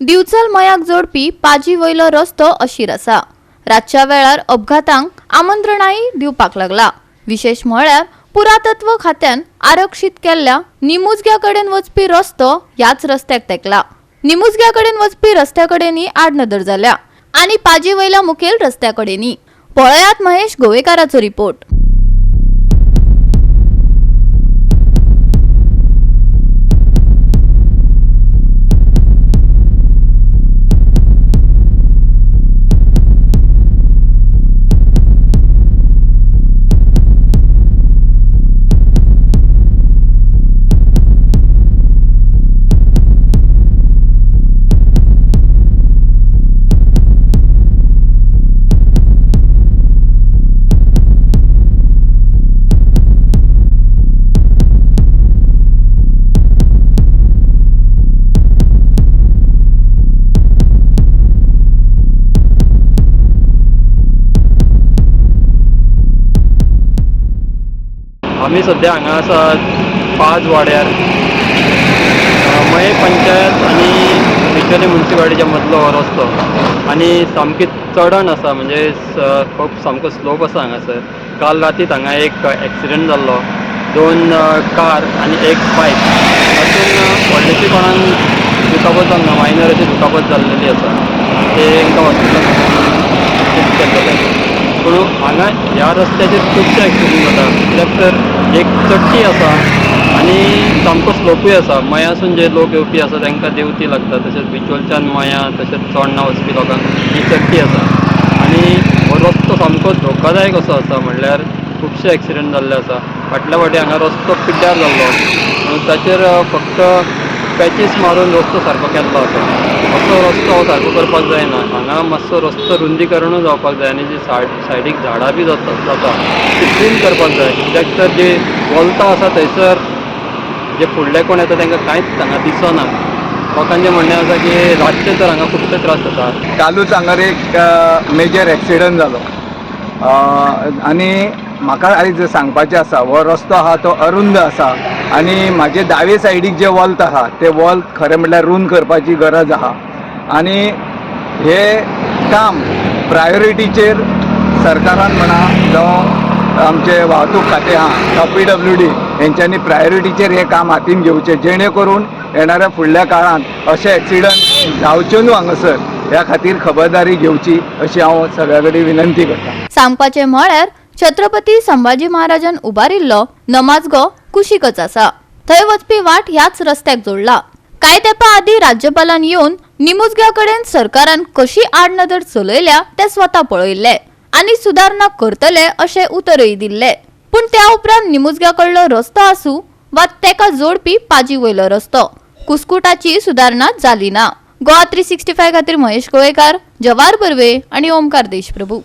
दिवचल मयाक जोडपी पाजी वयलो रस्तो अशीर आसा. रातच्या वेळार अपघातांक आमंत्रणाय दिवपाक लागला. विशेश म्हळ्यार पुरातत्व खात्यान आरक्षीत केल्ल्या निमुजग्या कडेन वचपी रस्तो ह्याच रस्त्याक तेंकला. निमुजग्या कडेन वचपी रस्त्या कडेनय आडनदर जाल्या आनी पाजी वयल्या मुखेल रस्त्या कडेनय. पळयात महेश गोवेकाराचो रिपोर्ट. आमी सद्या हांगा आसात पांच वाड्यार मये पंचायत आनी बिचोले मुन्सिपालिटीच्या मदलो हो रस्तो आनी सामकी चडण आसा, म्हणजे खूब सामको स्लोप आसा हांगासर. काल रातीत हांगा एक एक्सिडंट जाल्लो, 2 कार आनी एक बायक. तातूंत व्हडलीशी कोणाक दुखापत जाल ना, मायनर अशी दुखापत जाल्लेली आसा. ते तांकां हॉस्पिटलान शिफ्ट केल्लेले. पूण हांगा ह्या रस्त्याचेर खुबशे एक्सिडंट जाता, कित्याक तर एक चडटी आसा आनी सामको स्लोपूय आसा. मयासून जे लोक येवपी आसा तांकां देंवती लागता, तशेंच बिचोलच्यान मया तशेंच चोडणा वचपी लोकांक ही चडटी आसा. आनी हो रस्तो सामको धोकादायक असो आसा, म्हणल्यार खुबशे एक्सिडंट जाल्ले आसा. फाटल्या फावटी हांगा रस्तो पिड्ड्यार जाल्लो, म्हणून ताचेर फक्त पॅचीस मारून रस्तो सारको केल्लो आसा. असो रस्तो हो सारको करपाक जायना. हांगा मातसो रस्तो रुंदीकरणूय जावपाक जाय आनी जी सायडीक झाडां बी जाता ती ट्रीम करपाक जाय, कित्याक तर जी वोलता आसा थंयसर जे फुडले कोण येता तांकां कांयच हांगा दिसना. लोकांचें म्हणणें आसा की रातचें तर हांगा खुबशे त्रास जाता. कालूच हांगार एक मेजर एक्सिडंट जालो आनी म्हाका आयज सांगपाचें आसा, हो रस्तो आहा तो अरुंद आसा आनी म्हाजे दावे सायडीक जे वॉल्त आहा ते वॉल्त खरें म्हटल्यार रुंद करपाची गरज आहा आनी हे काम प्रायोरिटीचेर सरकारान म्हणा जावं आमचे वाहतूक खातें आहा जावं PWD हेंच्यांनी प्रायोरिटीचेर हें काम हातीन घेवचें, जेणे करून येणाऱ्या फुडल्या काळांत अशे एक्सिडंट जावचे न्हू हांगासर, ह्या खातीर खबरदारी घेवची अशी हांव सगळ्या कडेन विनंती करता. सांगपाचें म्हळ्यार छत्रपती संभाजी महाराजान उबारिल्लो नमाजगो कुशीकच आसा. थंय वचपी वाट ह्याच रस्त्याक जोडला. कांय तेंपा आदीं राज्यपालान येवन निमुजग्या कडेन सरकारान कशी आडनदर चलयल्या तें स्वता पळयल्लें आनी सुदारणा करतले अशें उतरय दिल्लें. पूण त्या उपरांत निमुजग्या कडलो रस्तो आसूं वा तेका जोडपी पाजी वयलो रस्तो, कुस्कुटाची सुदारणा जाली ना. गोवा 365 खातीर महेश गोवेकार, जवाहर बर्वे आनी ओमकार देशप्रभू.